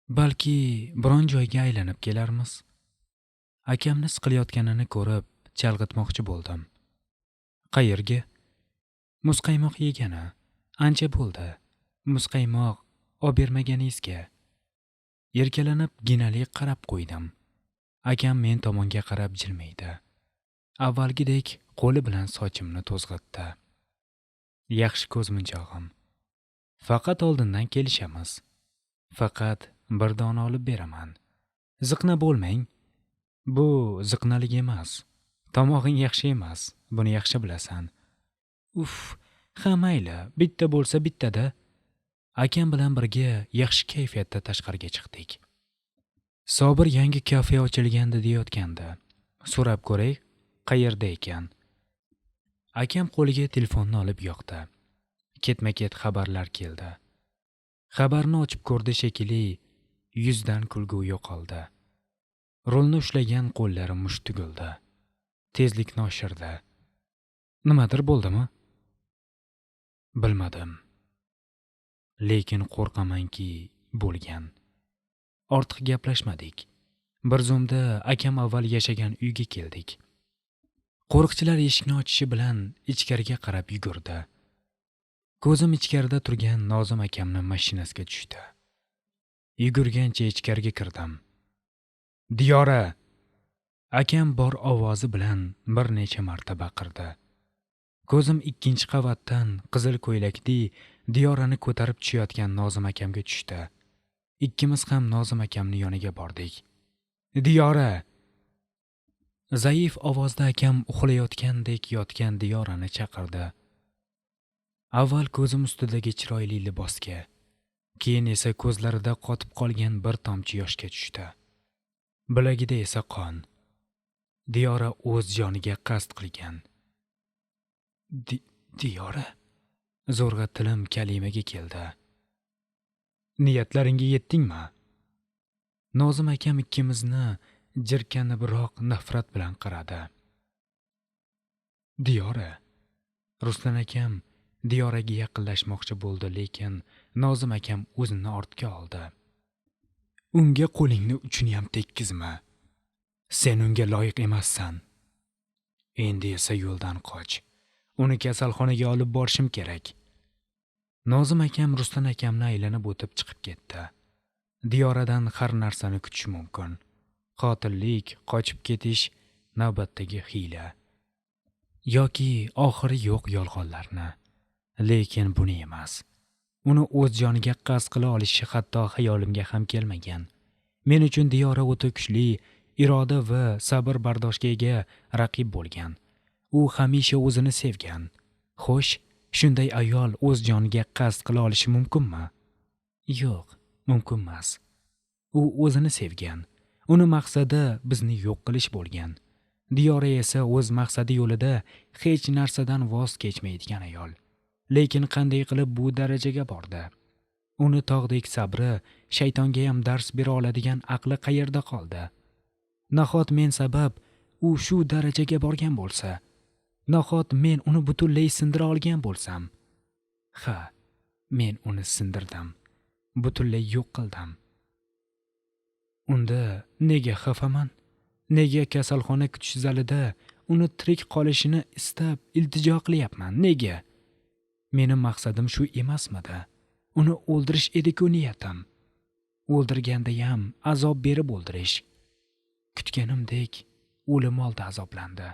Balki biron joyga aylanib kelarmiz. Akamni siqilayotganini ko'rib chalg'itmoqchi bo'ldim. Qayerga? Muzqaymoq yegani ancha bo'ldi. Muzqaymoq obermaganingizga. Erkalanib ginali qarab qo'ydim. Akam men tomonga qarab jilmaydi. Avvalgidek qo'li bilan sochimni to'zg'itdi. Yaxshi ko'zmunchog'im. Faqat oldindan kelishamiz. Faqat bir dona olib beraman. Ziqna bo'lmang. Bu ziqnalik emas. Tomog'ing yaxshi emas, buni yaxshi bilasan. Uf, ha mayli, bitta bo'lsa bittada. Akam bilan birga yaxshi kayfiyatda tashqariga chiqdik. Sobir yangi kafe ochilgandi deyotgandi. So'rab ko'ray, qayerda ekan. Akam qo'liga telefonni olib yoqdi. Ketma-ket xabarlar keldi. Xabarni ochib ko'rdi shekilli, yuzdan kulgu yo'qoldi. Rulni ushlagan qo'llari musht tugildi. Tezlikni oshirdi. Nimadir bo'ldimi? Bilmadim. Lekin qo'rqamanki bo'lgan. Ortiq gaplashmadik. Bir zumda akam avval yashagan uyga keldik. Qo'riqchilar eshikni ochishi bilan ichkariga qarab yugurdi. Ko'zim ichkarida turgan Nozim akamning mashinasiga tushdi. Yugurgancha ichkariga kirdim. Diyora! Akam bor ovozi bilan bir necha marta baqirdi. Ko'zim ikkinchi qavatdan qizil ko'ylakli Diyorani ko'tarib tushayotgan Nozim akamga tushdi. Ikkimiz ham Nozim akamning yoniga bordik. Diyora! Zaif ovozda akam uxlayotgandek yotgan Diyorani chaqirdi. Avval ko'zim ustidagi chiroyli libosga, keyin esa ko'zlarida qotib qolgan bir tomchi yoshga tushdi. Bilagida esa qon. Diyora o'z joniga qasd qilgan. Diyora? Zo'rg'a tilim kalimaga keldi. Niyatlaringga yetdingmi? Nozim akam ikkimizni jirkanibroq nafrat bilan qaradi. Diyora. Ruslan akam Diyoraga yaqinlashmoqchi bo'ldi, lekin Nozim akam o'zini ortga oldi. Unga qo'lingni uchini ham tekkizma. Sen unga loyiq emassan. Endi esa yo'ldan qoch. Uni kasalxonaga olib borishim kerak. Nozim akam Ruslan akamni aylanib o'tib chiqib ketdi. Diyoradan har narsani kutish mumkin. Qotillik, qochib ketish, navbatdagi hiyla yoki oxiri yo'q yolg'onlarni. Lekin buni emas. Uni o'z joniga qasd qila olishi hatto xayolimga ham kelmagan. Men uchun Diyora o'ta kuchli iroda va sabr bardoshga ega raqib bo'lgan. U hamisha o'zini sevgan. Xo'sh, shunday ayol o'z joniga qasd qila olishi mumkinmi? Yo'q, mumkin emas. U o'zini sevgan. Uni maqsadi bizni yo'q qilish bo'lgan. Diyora esa o'z maqsadi yo'lida hech narsadan voz kechmaydigan ayol. Lekin qanday qilib bu darajaga bordi? Uni tog'dek sabri, shaytonga ham dars bera oladigan aqli qayerda qoldi? Nahot men sabab u shu darajaga borgan bo'lsa? Nahot men uni butunlay sindira olgan bo'lsam? Ha, men uni sindirdim. Butunlay yo'q qildim. Unda nega xafaman? Nega kasalxona kutish zalida uni tirik qolishini istab iltijo qilyapman? Nega? Meni maqsadim shu emasmidi? Uni o'ldirish edi-ku niyatim. O'ldirganda ham azob berib o'ldirish. Kutganimdek o'lim oldi azoblandi.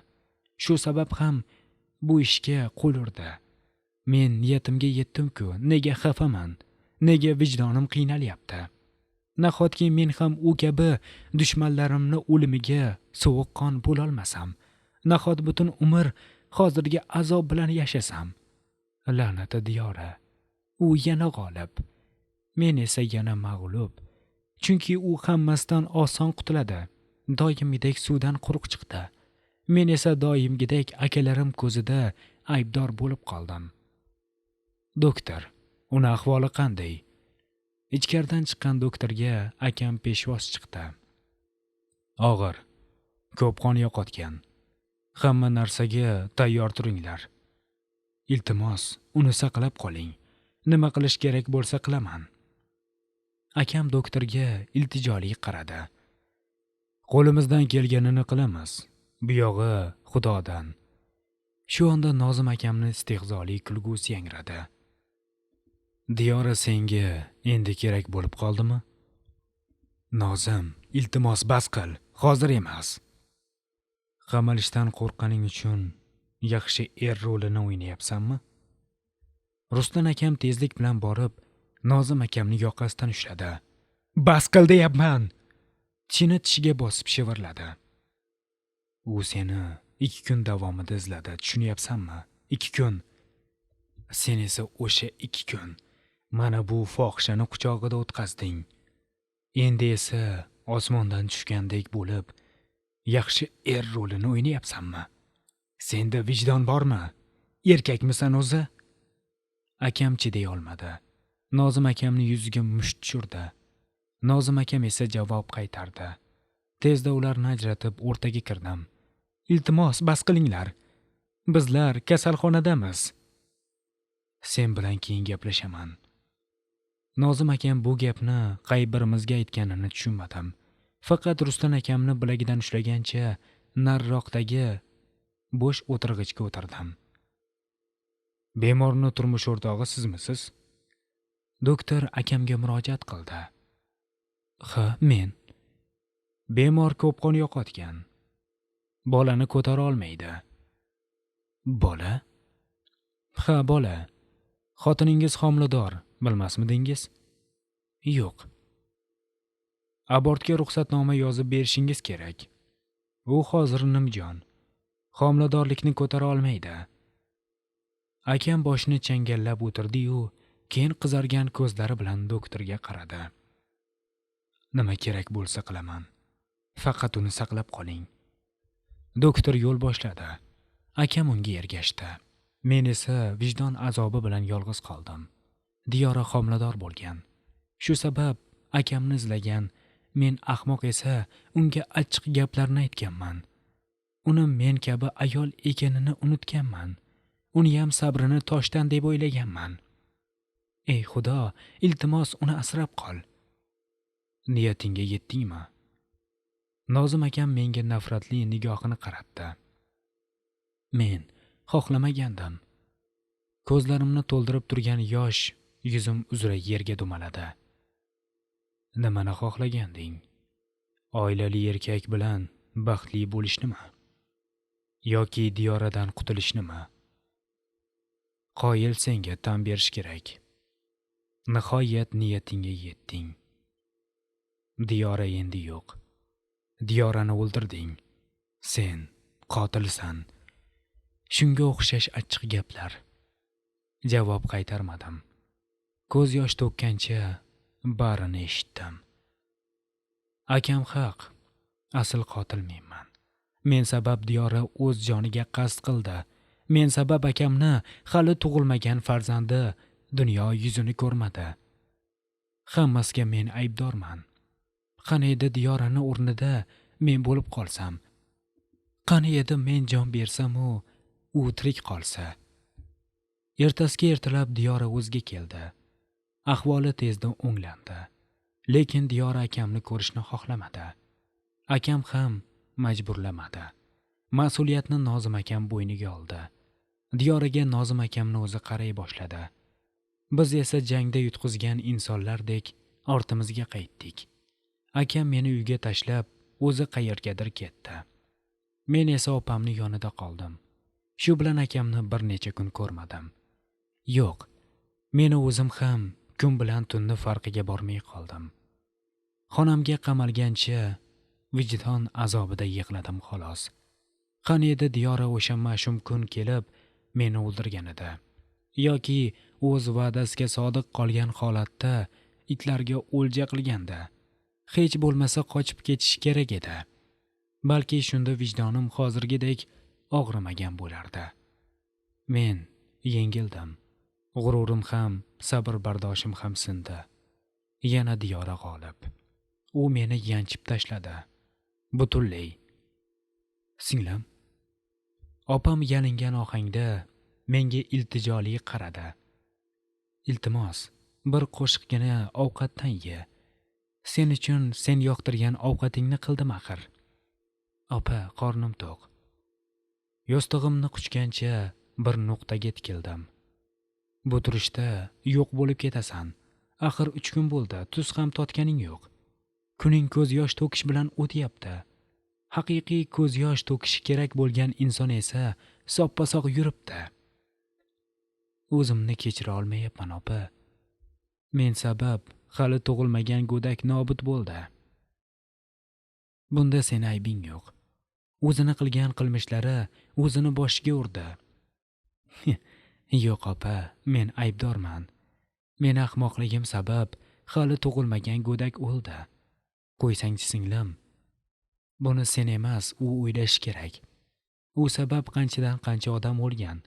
Shu sabab ham bu ishga qo'l urdi. Men niyatimga yetdim-ku, nega xafaman? Nega vijdonim qiynalyapti? Nahotki men ham u kabi dushmanlarimni o'limiga sovuqqon bo'lolmasam? Nahot butun umr hozirgi azob bilan yashasam? La'nati Diyora. U yana g'olib. Men esa yana mag'lub. Chunki u hammasidan oson qutuladi. Doimgidek suvdan quruq chiqdi. Men esa doimgidek akalarim ko'zida aybdor bo'lib qoldim. Doktor, uni ahvoli qanday? Ichkaridan chiqqan doktorga akam peshvoz chiqdi. Og'ir, ko'p qon yo'qotgan. Hamma narsaga tayyor turinglar. Iltimos, uni saqlab qoling. Nima qilish kerak bo'lsa qilaman. Akam doktorga iltijoli qaradi. Qo'limizdan kelganini qilamiz. Buyog'i Xudodan. Shu onda Nozim akamni istehzoli kulgusi yangradi. Diyora senga endi kerak bo'lib qoldimi? Nozim, iltimos bas qil, hozir emas. Qamalishdan qo'rqqaning uchun yaxshi er rolini o'ynayapsanmi? Ruslan akam tezlik bilan borib, Nozim akamni yoqasidan ushladi. Bas qil deyapman. Tishini tishiga bosib shivirladi. U seni 2 kun davomida izladi, tushunyapsanmi? 2 kun. Sen esa o'sha 2 kun mana bu fohishani quchog'ida o'tkazding. Endi esa osmondan tushgandek bo'lib, yaxshi er rolini o'ynayapsanmi? Senda vijdon bormi? Erkakmisan o'zi? Akam chiday olmadi. Nozim akamni yuziga musht tushirdi. Nozim akam esa javob qaytardi. Tezda ularni ajratib o'rtaga kirdim. Iltimos, bas qilinglar. Bizlar kasalxonadamiz. Sen bilan keyin gaplashaman. Nozim akam bu gapni qay birimizga aytganini tushunmadim. Faqat Ruslan akamni bilagidan ushlagancha nariroqdagi bo'sh o'tirg'ichga o'tirdim. Bemorni turmush o'rtog'i sizmisiz? Doktor akamga murojaat qildi. Ha, men. Bemor ko'p qon yo'qotgan. Bolani ko'tara olmaydi. Bola? Ha, bola. Xotiningiz homilador, bilmasmidingiz? Yo'q. Abortga ruxsatnoma yozib berishingiz kerak. U hozir nimjon. Homiladorlikni ko'tara olmaydi. Akam boshini changallab o'tirdi-yu, keyin qizargan ko'zlari bilan doktorga qaradi. Nima kerak bo'lsa qilaman. Faqat uni saqlab qoling. Doktor yo'l boshladi. Akam unga ergashdi. Men esa vijdon azobi bilan yolg'iz qoldim. Diyora homilador bo'lgan. Shu sabab akamni izlagan, men ahmoq esa unga achchiq gaplarni aytganman. Uni men kabi ayol ekanini unutganman. Uni ham sabrini toshdan deb o'ylaganman. Ey Xudo, iltimos uni asrab qol. Niyatingga yetdingmi? Nozim akam menga nafratli nigohini qaratdi. Men xohlamagandim. Ko'zlarimni to'ldirib turgan yosh yuzim uzra yerga dumaladi. Nimani xohlaganding? Oilali erkak bilan baxtli bo'lishnimi? Yoki Diyoradan qutulishnimi? Qoyil senga tan berish kerak. Nihoyat niyatingga yetding. Diyora endi yo'q. Diyorani o'ldirding. Sen qotilsan. Shunga o'xshash achchiq gaplar. Javob qaytarmadim. Ko'z yosh to'kkancha barini eshitdim. Akam haq, asl qotil menman. Men sabab Diyora o'z joniga qasd qildi. Men sabab akamni hali tug'ilmagan farzandi dunyo yuzini ko'rmadi. Hammasiga men aybdorman. Qani edi Diyorani o'rnida men bo'lib qolsam? Qani edi men jon bersam u tirik qolsa? Ertasiga ertalab Diyora o'ziga keldi. Ahvoli tezda o'nglandi. Lekin Diyora akamni ko'rishni xohlamadi. Akam ham majburlamadi. Mas'uliyatni Nozim akam bo'yniga oldi. Diyoraga Nozim akamni o'zi qaray boshladi. Biz esa jangda yutqizgan insonlardek ortimizga qaytdik. Akam meni uyga tashlab, o'zi qayergadir ketdi. Men esa opamni yonida qoldim. Shu bilan akamni bir necha kun ko'rmadim. Yo'q, meni o'zim ham kun bilan tunni farqiga bormay qoldim. Xonamga qamalgancha vijdon azobida yig'ladim xolos. Qani edi Diyora o'sha mash'um kun kelib meni o'ldirganida yoki o'z va'dasiga sodiq qolgan holatda itlarga o'lja qilganda, hech bo'lmasa qochib ketish kerak edi. Balki shunda vijdonim hozirgidek og'rimagan bo'lardi. Men yengildim. G'ururim ham, sabr bardoshim ham sindi. Yana Diyora g'olib. U meni yanchib tashladi. Butunlay. Singlim. Opam yalingan ohangda menga iltijoli qaradi. Iltimos, bir qoshiqgina ovqatdan ye. Sen uchun sen yoqtirgan ovqatingni qildim axir. Opa, qornim to'q. Yo'stig'imni quchgancha bir nuqtaga tikildim. Bu turishda yo'q bo'lib ketasan. Axir 3 kun bo'ldi, tuz ham totganing yo'q. Kuning ko'z yosh to'kish bilan o'tyapti. Haqiqiy ko'z yosh to'kishi kerak bo'lgan inson esa soppa-sog' yuribdi. O'zimni kechira olmayapman, opa. Men sabab hali tug'ilmagan go'dak nobud bo'ldi. Bunda seni aybing yo'q. O'zini qilgan qilmishlari o'zini boshiga urdi. Yo'q, opa, men aybdorman. Men ahmoqligim sabab hali tug'ilmagan go'dak o'ldi. Qo'ysangchi singlim. Buni sen emas, u o'ylashi kerak. U sabab qanchadan qancha odam o'lgan.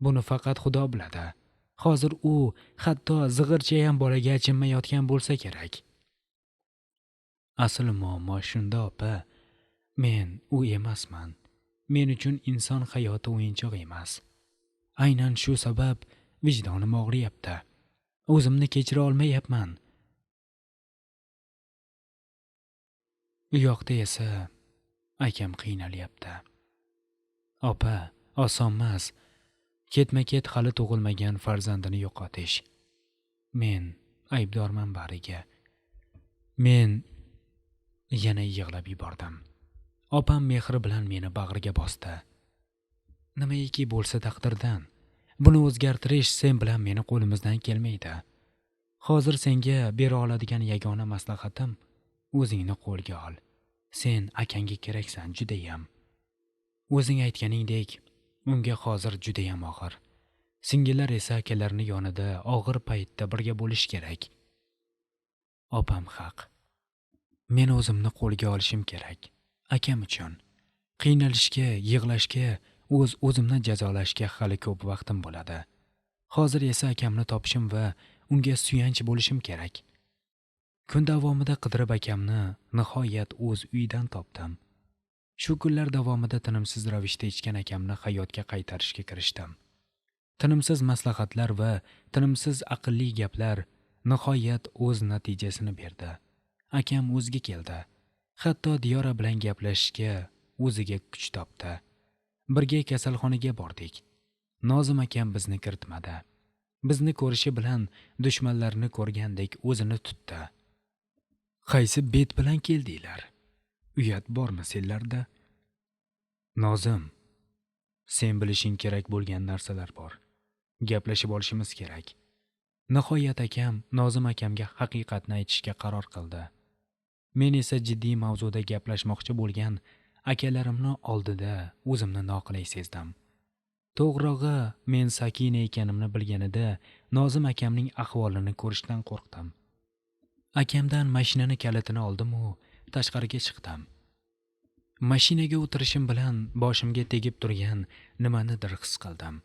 Buni faqat Xudo biladi. Hozir u hatto zig'ircha ham bolaga achinmayotgan bo'lsa kerak. Asl muammo shunda, opa. Men u emasman. Men uchun inson hayoti o'yinchoq emas. Aynan shu sabab vijdonim og'riyapti. O'zimni kechira olmayapman. U yoqda esa akam qiynalyapti. Opa, osonmas. Ketma-ket hali tug'ilmagan farzandini yo'qotish. Men aybdorman bariga. Men yana yig'lab yubordim. Opam mehr bilan meni bag'riga bosdi. Nimaiki bo'lsa taqdirdan. Buni o'zgartirish sen bilan meni qo'limizdan kelmaydi. Hozir senga bera oladigan yagona maslahatim o'zingni qo'lga ol. Sen akangga keraksan judayam. O'zing aytganingdek, unga hozir judayam og'ir. Singillar esa akalarini yonida og'ir paytda birga bo'lish kerak. Opam haq. Men o'zimni qo'lga olishim kerak. Akam uchun. Qiynalishga, yig'lashga, o'z-o'zimni jazolashga hali ko'p vaqtim bo'ladi. Hozir esa akamni topishim va unga suyanch bo'lishim kerak. Kun davomida qidirib akamni nihoyat o'z uyidan topdim. Shu kunlar davomida tinimsiz ravishda ichgan akamni hayotga qaytarishga kirishdim. Tinimsiz maslahatlar va tinimsiz aqlli gaplar nihoyat o'z natijasini berdi. Akam o'ziga keldi. Hatto Diyora bilan gaplashishga o'ziga kuch topdi. Birga kasalxonaga bordik. Nozim akam bizni kiritmadi. Bizni ko'rishi bilan dushmanlarni ko'rgandek o'zini tutdi. Qaysi bet bilan keldinglar? Uyat bormi senlarda? Nozim, sen bilishing kerak bo'lgan narsalar bor. Gaplashib olishimiz kerak. Nihoyat akam Nozim akamga haqiqatni aytishga qaror qildi. Men esa jiddiy mavzuda gaplashmoqchi bo'lgan akalarimni oldida o'zimni noqulay sezdim. To'g'rog'i, men Sakina ekanimni bilganida Nozim akamning ahvolini ko'rishdan qo'rqdim. Akamdan mashinani kalitini oldim u tashqariga chiqdim. Mashinaga o'tirishim bilan boshimga tegib turgan nimanidir his qildim.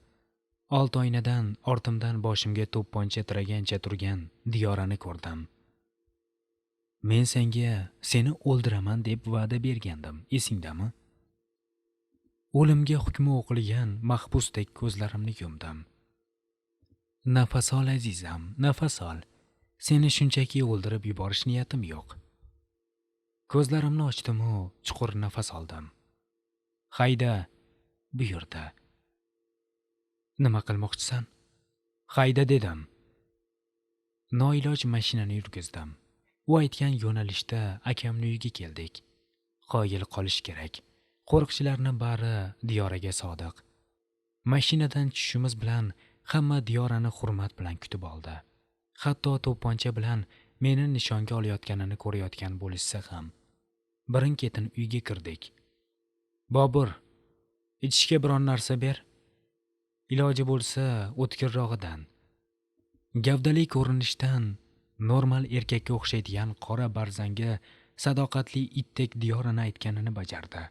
Old oynadan ortimdan boshimga to'pponcha tiragancha turgan Diyorani ko'rdim. Men senga seni o'ldiraman deb va'da bergandim, esingdami? O'limga hukmi o'qilgan mahbusdek ko'zlarimni yumdim. Nafas ol azizam, nafas ol. Seni shunchaki o'ldirib yuborish niyatim yo'q. Ko'zlarimni ochdim-u chuqur nafas oldim. Hayda, buyurdi. Nima qilmoqchisan? Hayda dedim. Noiloj mashinani yurgizdim. U aytgan yo'nalishda akamning uyiga keldik. Qoyil qolish kerak. Qo'riqchilarning bari Diyoraga sodiq. Mashinadan tushishimiz bilan hamma Diyorani hurmat bilan kutib oldi. Hatto to'pponcha bilan meni nishonga olayotganini ko'rayotgan bo'lishsa ham. Birin-ketin uyga kirdik. Bobur, ichishga biron narsa ber. Iloji bo'lsa o'tkirrog'idan. Gavdali ko'rinishdan normal erkakka o'xshaydigan qora barzanga sadoqatli itdek Diyorani aytganini bajardi.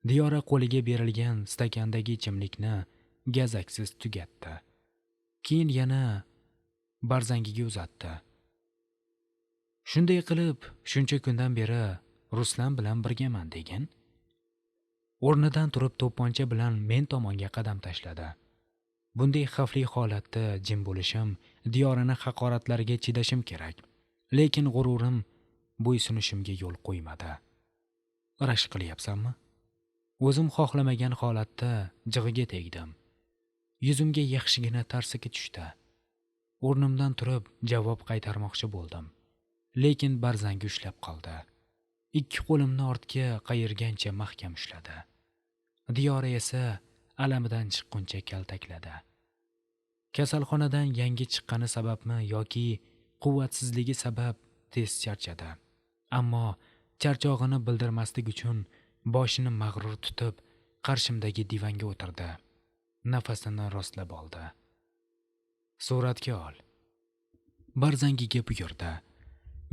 Diyora qo'liga berilgan stakandagi ichimlikni gazaksiz tugatdi. Keyin yana barzangiga uzatdi. Shunday qilib, shuncha kundan beri Ruslan bilan birgaman degan. O'rnidan turib to'pponcha bilan men tomonga qadam tashladi. Bunday xavfli holatda jim bo'lishim, Diyorani haqoratlariga chidashim kerak. Lekin g'ururim bo'ysunishimga yo'l qo'ymadi. Rashk qilyapsanmi? O'zim xohlamagan holatda jig'iga tegdim. Yuzimga yaxshigina tarsaki tushdi. O'rnimdan turib javob qaytarmoqchi bo'ldim. Lekin barzangi ushlab qoldi. Ikki qo'limni ortga qayirgancha mahkam ushladi. Diyora esa alamidan chiqquncha kaltakladi. Kasalxonadan yangi chiqqani sababmi yoki quvvatsizligi sabab tez charchadi. Ammo charchog'ini bildirmaslik uchun boshini mag'rur tutib qarshimdagi divanga o'tirdi. Nafasini rostlab oldi. Suratga ol. Barzangiga buyurdi.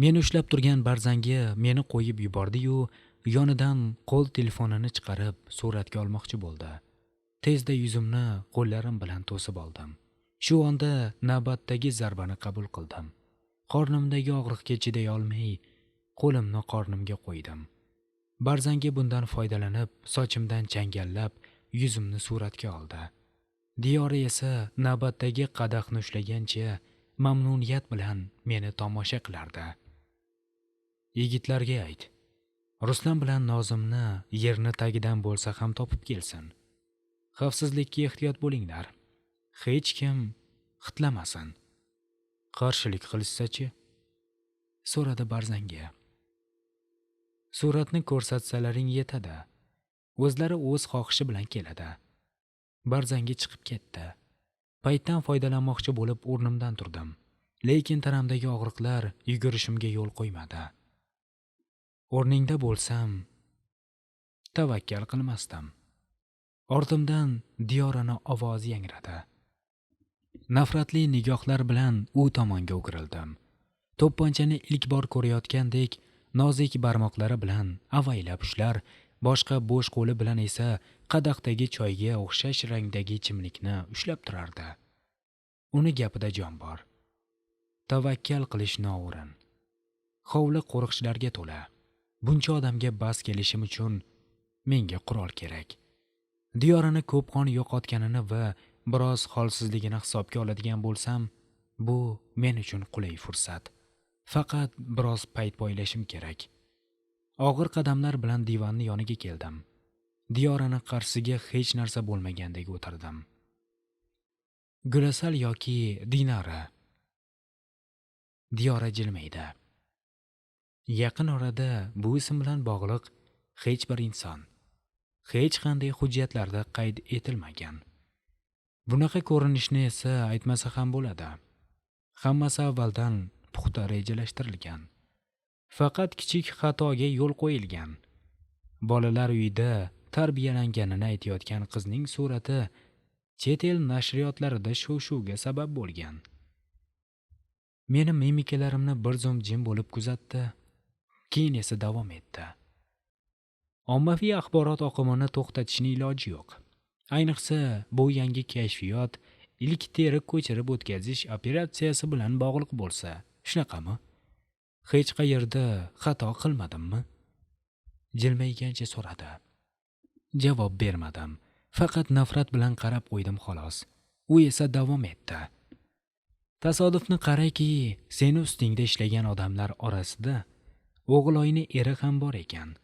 Meni ushlab turgan barzangi meni qo'yib yubordi-yu, yonidan qo'l telefonini chiqarib suratga olmoqchi bo'ldi. Tezda yuzimni qo'llarim bilan to'sib oldim. Shu onda navbatdagi zarbani qabul qildim. Qornimdagi og'riqga chiday olmay, qo'limni qornimga qo'ydim. Barzangi bundan foydalanib, sochimdan changallab, yuzimni suratga oldi. Diyora esa navbatdagi qadahni ushlagancha mamnuniyat bilan meni tomosha qilardi. Yigitlarga ayt, Ruslan bilan Nozimni yerni tagidan bo'lsa ham topib kelsin. Xavfsizlikka ehtiyot bo'linglar. Hech kim hitlamasin. Qarshilik qilishsa-chi? So'radi Barzangi. Suratni ko'rsatsalaring yetadi. O'zlari o'z xohishi bilan keladi. Barzangi chiqib ketdi. Paytdan foydalanmoqchi bo'lib o'rnimdan turdim. Lekin tanamdagi og'riqlar yugurishimga yo'l qo'ymadi. O'rningda bo'lsam, tavakkal qilmasdim. Ortimdan Diyorani ovozi yangradi. Nafratli nigohlar bilan u tomonga o'girildim. To'pponchani ilk bor ko'rayotgandek nozik barmoqlari bilan avaylab ushlar, boshqa bo'sh qo'li bilan esa qadahdagi choyga o'xshash rangdagi ichimlikni ushlab turardi. Uni gapida jon bor. Tavakkal qilish noo'rin. Hovli qo'riqchilarga to'la. Buncha odamga bas kelishim uchun menga qurol kerak. Diyorani ko'p qon yo'qotganini va biroz holsizligini hisobga oladigan bo'lsam, bu men uchun qulay fursat. Faqat biroz payt poylashim kerak. Og'ir qadamlar bilan divanni yoniga keldim. Diyorani qarshisiga hech narsa bo'lmagandek o'tirdim. Gulasal yoki Dinara. Diyora jilmaydi. Yaqin orada bu ism bilan bog'liq hech bir inson, hech qanday hujjatlarda qayd etilmagan. Bunaqa ko'rinishni esa aytmasa ham bo'ladi. Hammasi avvaldan puxta rejalashtirilgan. Faqat kichik xatoga yo'l qo'yilgan. Bolalar uyida tarbiyalanganini aytayotgan qizning surati chet el nashriyotlarida shov-shuvga sabab bo'lgan. Meni mimikalarimni bir zum jim bo'lib kuzatdi, keyin esa davom etdi. Ommaviy axborot oqimini to'xtatishning iloji yo'q. Ayniqsa, bu yangi kashfiyot ilk teri ko'chirib o'tkazish operatsiyasi bilan bog'liq bo'lsa, shunaqami? Hech qayerda xato qilmadimmi? Jilmaygancha so'radi. Javob bermadim. Faqat nafrat bilan qarab qo'ydim xolos. U esa davom etdi. Tasodifni qaraki, seni ustingda ishlagan odamlar orasida o'g'iloyni eri ham bor ekan.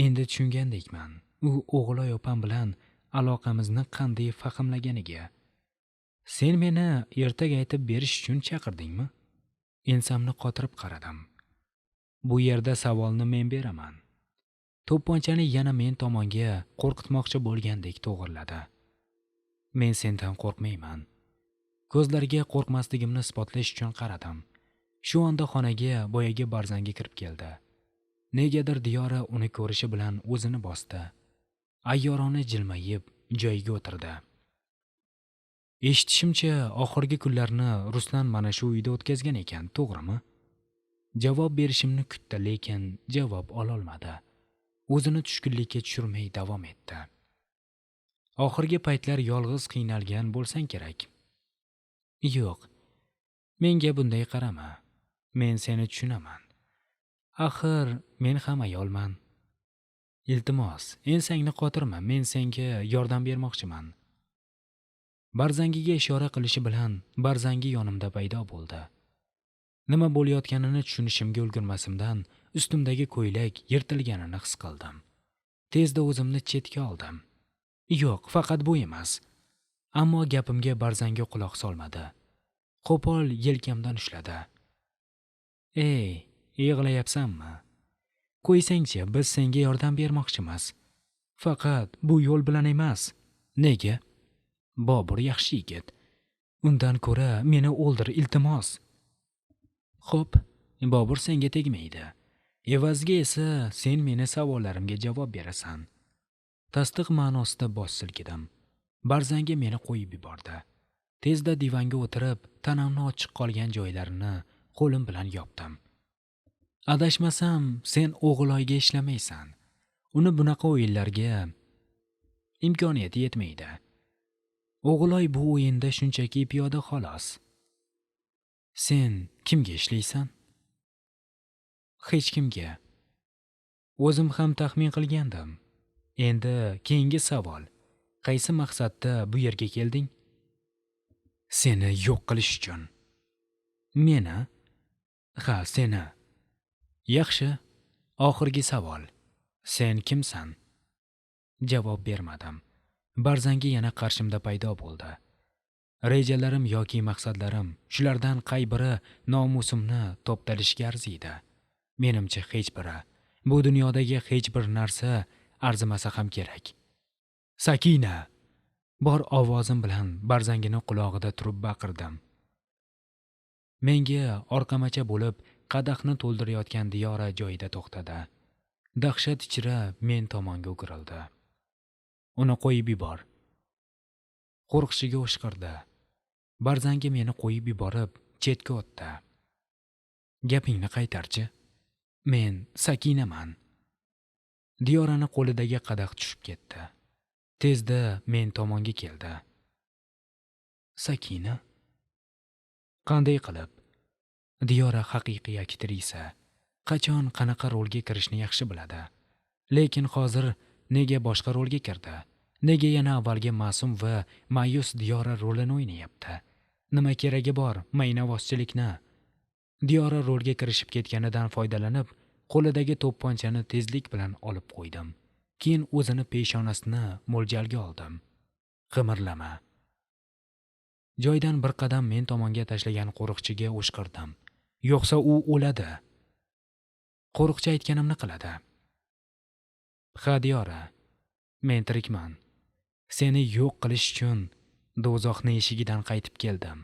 Endi tushungandekman, u o'g'iloy opam bilan aloqamizni qanday fahmlaganiga. Sen meni ertak aytib berish uchun chaqirdingmi? Ensamni qotirib qaradim. Bu yerda savolni men beraman. To'pponchani yana men tomonga qo'rqitmoqchi bo'lgandek to'g'riladi. Men sendan qo'rqmayman. Ko'zlariga qo'rqmasligimni isbotlash uchun qaradim. Shu onda xonaga boyagi Barzangi kirib keldi. Negadir Diyora uni ko'rishi bilan o'zini bosdi. Ayyorona jilmayib joyiga o'tirdi. Eshitishimcha, oxirgi kunlarni Ruslan mana shu uyda o'tkazgan ekan, to'g'rimi? Javob berishimni kutdi, lekin javob ololmadi. O'zini tushkunlikka tushirmay davom etdi. Oxirgi paytlar yolg'iz qiynalgan bo'lsang kerak. Yo'q. Menga bunday qarama. Men seni tushunaman. Axir men ham ayolman. Iltimos, ensangni qotirma, men senga yordam bermoqchiman. Barzangiga ishora qilishi bilan Barzangi yonimda paydo bo'ldi. Nima bo'layotganini tushunishimga ulgurmasimdan ustimdagi ko'ylak yirtilganini his qildim. Tezda o'zimni chetga oldim. Yo'q, faqat bu emas. Ammo gapimga Barzangi quloq solmadi. Qo'pol yelkamdan ushladi. "Ey, yig'layapsanmi? Qo'ysangchi, biz senga yordam bermoqchimiz. Faqat bu yo'l bilan emas." "Nega?" "Bobur yaxshi yigit. Undan ko'ra meni o'ldir, iltimos." "Xo'p, Bobur senga tegmaydi. Evaziga esa sen meni savollarimga javob berasan." Tasdiq ma'nosida bosh silkidim. Barzangi meni qo'yib yubordi. Tezda divanga o'tirib, tanamni ochiq qolgan joylarini qo'lim bilan yopdim. "Adashmasam, sen O'g'iloyga ishlamaysan. Uni bunaqa o'yinlarga imkoniyati yetmaydi. O'g'iloy bu o'yinda shunchaki piyoda xolos. Sen kimga ishlaysan?" "Hech kimga." "O'zim ham taxmin qilgandim. Endi keyingi savol. Qaysi maqsadda bu yerga kelding?" "Seni yo'q qilish uchun." "Meni?" "Ha, seni." "Yaxshi. Oxirgi savol. Sen kimsan?" Javob bermadim. Barzangi yana qarshimda paydo bo'ldi. Rejalarim yoki maqsadlarim, shulardan qay biri nomusimni to'ptalishga arziydi? Menimcha hech biri. Bu dunyodagi hech bir narsa arzimasa ham kerak. "Sakina!" Bor ovozim bilan Barzangini qulog'ida turib baqirdim. Menga orqamacha bo'lib qadahni to'ldirayotgan Diyora joyida to'xtadi. Dahshat ichra men tomonga o'girildi. "Uni qo'yib yubor." Qo'rqishiga o'shqirdi. Barzangi meni qo'yib yuborib, chetga o'tdi. "Gapingni qaytarchi. Men Sakinaman." Diyorani qo'lidagi qadah tushib ketdi. Tezda men tomonga keldi. "Sakina? Qanday qilib?" Diyora haqiqiy aktrisa. Qachon qanaqa rolga kirishni yaxshi biladi. Lekin hozir nega boshqa rolga kirdi? Nega yana avvalgi ma'sum va ma'yus Diyora rolini o'ynayapti? Nima keragi bor maynavozchilikni? Diyora rolga kirishib ketganidan foydalanib, qo'lidagi to'pponchani tezlik bilan olib qo'ydim. Keyin o'zini peshonasini mo'ljalga oldim. "Qimirlama." Joydan bir qadam men tomonga tashlagan qo'riqchiga o'shqirdim. "Yo'qsa u o'ladi." Qo'riqchi aytganimni qiladi. "Ha, Diyora, men tirikman. Seni yo'q qilish uchun do'zaxning eshigidan qaytib keldim."